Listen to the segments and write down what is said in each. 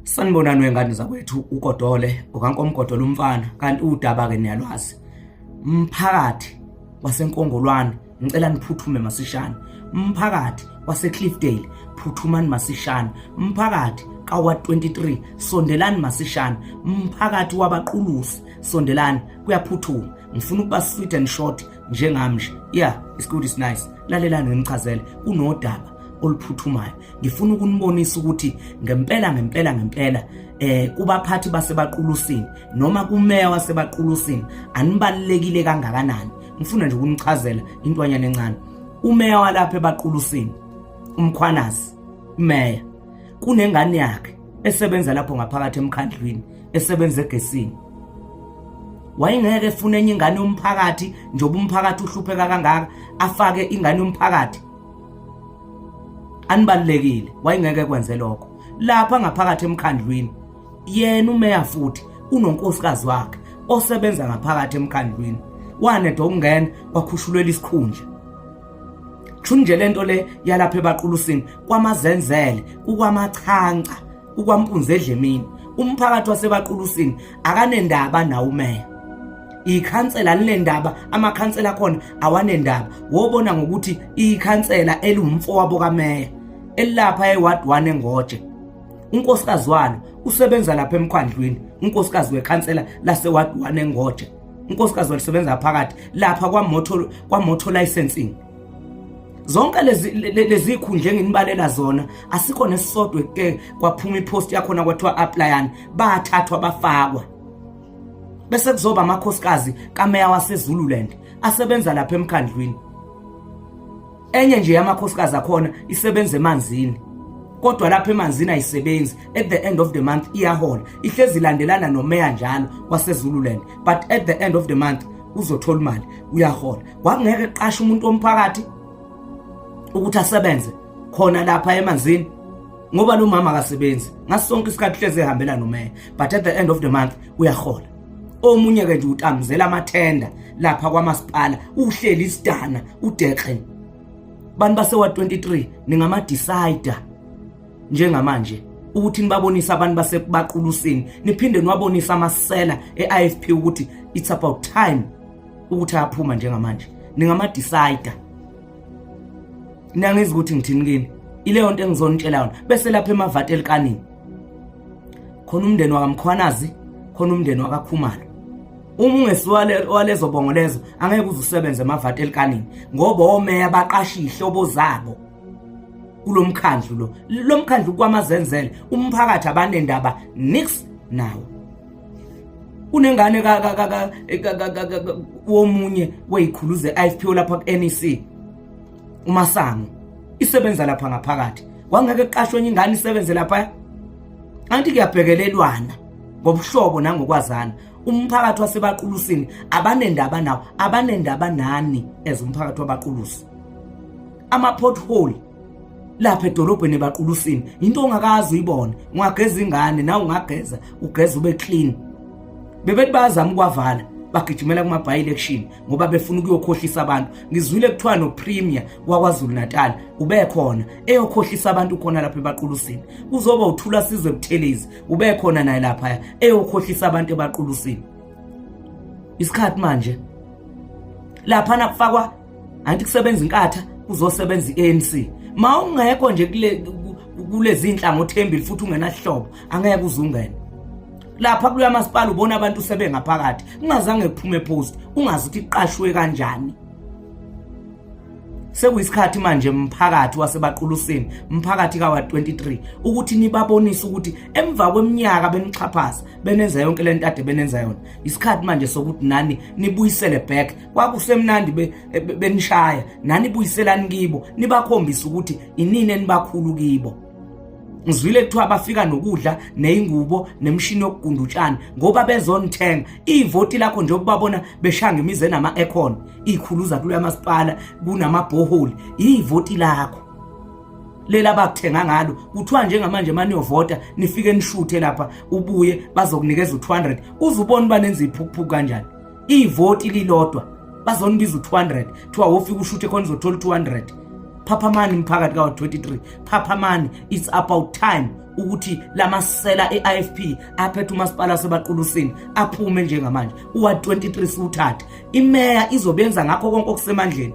Sanibonani wengane zakwethu, uGodole ukaNkomgodole umfana, kanti udaba ke niyalwazi. Mphakathi waseNkongolwane, ngicela niphuthume masishane. Mphakathi waseCliffdale, phuthumani masishane. Mphakathi kawa 23, sondelani masishane. Mphakathi waBaqulusi, sondelani, kuyaphuthuma. Ngifuna ukuba sweet and short njengami nje. Yeah, it's good, it's nice. Lalelani nginichazele, kunodaba oluphuthumayo. Ngifuna ukunibonisa ukuthi ngempela ngempela ngempela kubaphathi baseBaqulusini noma kumeya waseBaqulusini anibalulekile kangakanani. Ngifuna nje ukunichazela intwanyana encane. Umeya walapha eBaqulusini, uMkhwanazi, umeya kunengane yakhe esebenza lapho ngaphakathi emkhandlwini, esebenza egesini. Wayengeke efune enye ingane yomphakathi, njengoba umphakathi uhlupheka kangaka, afake ingane yomphakathi. Anibalulekile, wayengeke kwenze lokho. Lapha ngaphakathi emkhandlwini, yena umeya futhi unonkosikazi wakhe osebenza ngaphakathi emkhandlwini, waneda ukungena kwakhushulelwa isikhundla. Kusho nje lento le yalapha eBaqulusini, kwamazenzele, kukwamachanca, kukwampunzi edlemini. Umphakathi waseBaqulusini akanendaba nawo umeya. Ikhansela linendaba, amakhansela akhona awanendaba. Wobona ngokuthi ikhansela eliwumfowabo kameya elilapha eWard 1 eNgoje, unkosikazi walo usebenza lapha emkhandlwini, unkosikazi wekhansela laseWard 1 eNgoje, unkosikazi walisebenza phakathi lapha kwa-motor licensing. Zonke lezi khundla enginibalela zona, asikho nesisodwa ke kwaphuma ipost yakhona kwathiwa applyani, bathathwa bafakwa. Bese kuzoba amakhosikazi kameya waseZululand asebenza lapha emkhandlwini. Enye nje yamakhosikazi akhona isebenza emanzini, kodwa lapha emanzini ayisebenzi. At the end of the month iyahola, ihlezi ilandelana nomeya njalo waseZululand, but at the end of the month uzothola imali, uyahola. Kwakungeke kuqashe umuntu womphakathi ukuthi asebenze khona lapha emanzini, ngoba lo mama akasebenzi ngaso sonke isikhathi, hleze ehambela nomeya, but at the end of the month uyahola. Omunye ke nje utamzela amathenda lapha kwamasipala, uhleli isidana udexe. Bantu basewa 23, ningama decider njengamanje ukuthi nibabonise abantu baseBaqulusini, niphinde niwabonise amasela e-IFP ukuthi it's about time ukuthi aphuma njengamanje. Ningama decider, niyangizwa ukuthi ngithini kini? Ileyo nto engizonitshela yona. Bese lapha emavati elikanini khona umndeni wakaMkhwanazi, khona umndeni wakaKhumalo. Uma ungesiwale walezo bongo lezo, angeke uze usebenze emavati elikanini, ngoba omeya baqasha ihlobo zabo kulomkhandlu lo mkhandlu kwamazenzele. Umphakathi abanendaba nix nawo. Kunengane womunye weyikhulu ze-IFP lapha ku-NEC, uMasango, isebenza lapha ngaphakathi. Kwangeke kuqashwe enye ingane isebenze lapha? Anti kuyabhekelelwana ngobuhlobo nangokwazana. Umphakathi waseBaqulusini abanendaba nawo, abanendaba nani as umphakathi waBaqulusi. Ama-pothole lapha edolobheni eBaqulusini into ongakazi uyibone. Ungageza ingane nawe, ungageza, ugeza ube clean. Bebethi bayazama ukwavala, bagijimela kuma-by election ngoba befuna ukuyokhohlisa abantu. Ngizwile kuthiwa no-premier waKwaZulu Natal ubekhona eyokhohlisa abantu khona lapha eBaqulusini. Kuzoba uThula Sizwe Buthelezi, ubekhona naye lapha eyokhohlisa abantu eBaqulusini. Isikhathi manje laphana kufakwa, anti kusebenza iNkatha, kuzosebenza i-ANC. Ma ungekho nje kule kulezi inhlangothi embili futhi ungenahlobo, angeke uzungene lapha kuloya masipala. Ubona abantu sebengaphakathi kungazange kuphume post, ungazi ukuthi kuqashwe kanjani. Sekuyisikhathi manje, mphakathi waseBaqulusini, mphakathi kawa 23, ukuthi nibabonise ukuthi emva kweminyaka benixhaphaza, benenza yonke lento ade benenza yona, isikhathi manje sokuthi nani nibuyisele back. Kwakusemnandi benishaya, nani buyiselani kibo, nibakhombise ukuthi inini enibakhulu kibo. Ngizwile kuthiwa bafika nokudla neyingubo nemishini yokugunda utshani ngoba bezonithenga ivoti lakho. Njengoba babona beshanga imizi enama-aircon, ikhuluza kuloya masipala kunamabhoholi, ivoti lakho. Lela bakuthenga ngalo kuthiwa njengamanje maniyovota nifike nishuthe lapha ubuye bazokunikeza u200 uzubona uba nenza iphukuphuku kanjani. Ivoti lilodwa bazonibiza u200 kuthiwa wofika ushuthe khona uzothola u200. Phaphamani mphakathi ka-23, phaphamani, it's about time ukuthi lamasela e-IFP aphethe umasipala sebaqulusini aphume njengamanje. Uwa-23 siwuthathe, imeya izobenza ngakho konke okusemandleni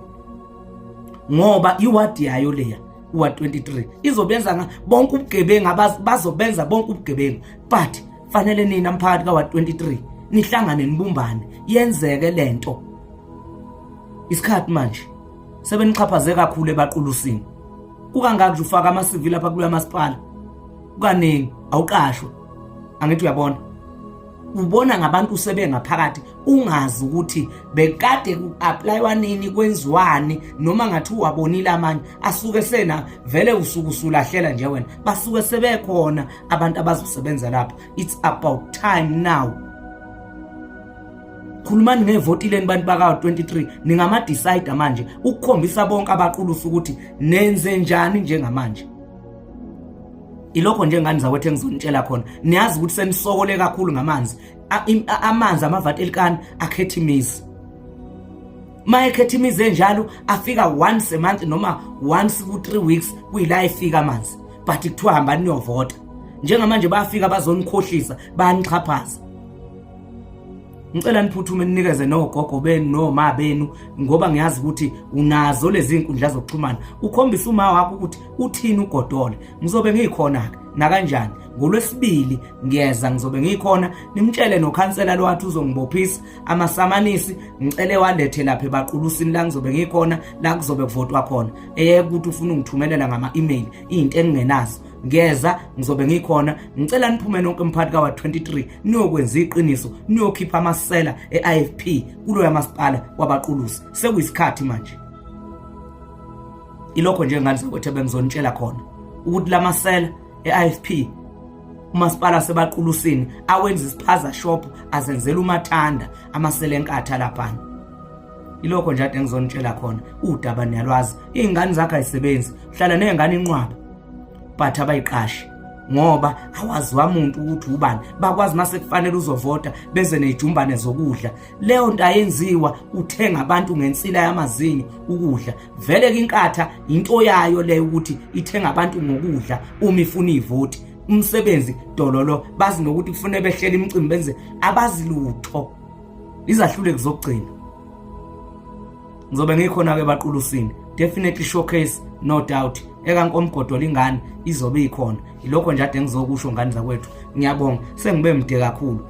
ngoba iwadi yayo leya uwa-23 izobenza bonke ubugebengu, bazobenza bonke ubugebengu, but fanele nina mphakathi kawa-23 nihlangane nibumbane yenzeke lento. Isikhathi manje sebenixhaphaze kakhulu ebaqulusini. Kukangaki nje ufaka ama-CV lapha kuloya masipala, kukaningi awuqashwa. Angithi uyabona, ubona ngabantu sebengaphakathi ungazi ukuthi bekade ku-applywa nini, kwenziwani, noma ngathi uwabonile amanye asuke sena vele usuke usulahlela nje wena, basuke sebekhona abantu abazosebenza lapha. It's about time now. Khulumani ngevoti leni bantu baka-23, ningama-decide manje ukukhombisa bonke abaqulusa ukuthi nenze njani njengamanje. Ilokho nje ngani zakwethu engizonitshela khona. Niyazi ukuthi senisokole kakhulu ngamanzi, amanzi amavati elikani akhetha imizi. Ma ekhetha imizi enjalo afika once a month noma once ku-3 weeks, kuyila efika amanzi, but kuthiwa hambani niyovota. Njengamanje bayafika bazonikhohlisa, bayanixhaphaza. Ngicela niphuthume ninikeze nogogo benu noma benu, ngoba ngiyazi ukuthi unazo lezi inkundla zokuxhumana, ukhombisa uma wakho ukuthi uthini ugodole. Ngizobe ngikhona-ke nakanjani ngolwesibili, ngiyeza, ngizobe ngikhona. Nimtshele nokhansela lo wathi uzongibophisa amasamanisi, ngicele walethe lapha ebaqulusini la ngizobe ngikhona, la kuzobe kuvotwa khona. Eyeke ukuthi ufuna ungithumelela ngama-email into engingenazo. Ngiyeza, ngizobe ngikhona. Ngicela niphume nonke mphathi kawa-23 niyokwenza iqiniso, niyokhipha amasela e-IFP kuloya masipala wabaqulusi. Sekuyisikhathi manje. Ilokho nje ngane zakwethu ebengizonitshela khona, ukuthi lamasela e-IFP umasipala sebaqulusini awenza isiphaza shop, azenzela umathanda amasela enkatha laphana. Ilokho nje ade ngizonitshela khona. Udaba niyalwazi, iy'ngane zakho ayisebenzi, hlala ney'ngane inqwaba but abayiqashi ngoba awaziwa muntu ukuthi ubani. Bakwazi mase kufanele uzovota beze nezijumbane zokudla. Leyo nto ayenziwa, uthenga abantu ngensila yamazinyo ukudla. Vele ke inkatha into yayo leyo ukuthi ithenga abantu ngokudla uma ifuna ivoti. Umsebenzi dololo, bazi nokuthi kufanele behlele imicimbi benze, abazi lutho. Izahluleki zokugcina. Ngizobe ngikhona ke baqulusini, definitely showcase, no doubt, ekankomgodo lingane izobe ikhona. Ilokho nje ade ngizokusho ngane zakwethu. Ngiyabonga, sengibe mde kakhulu.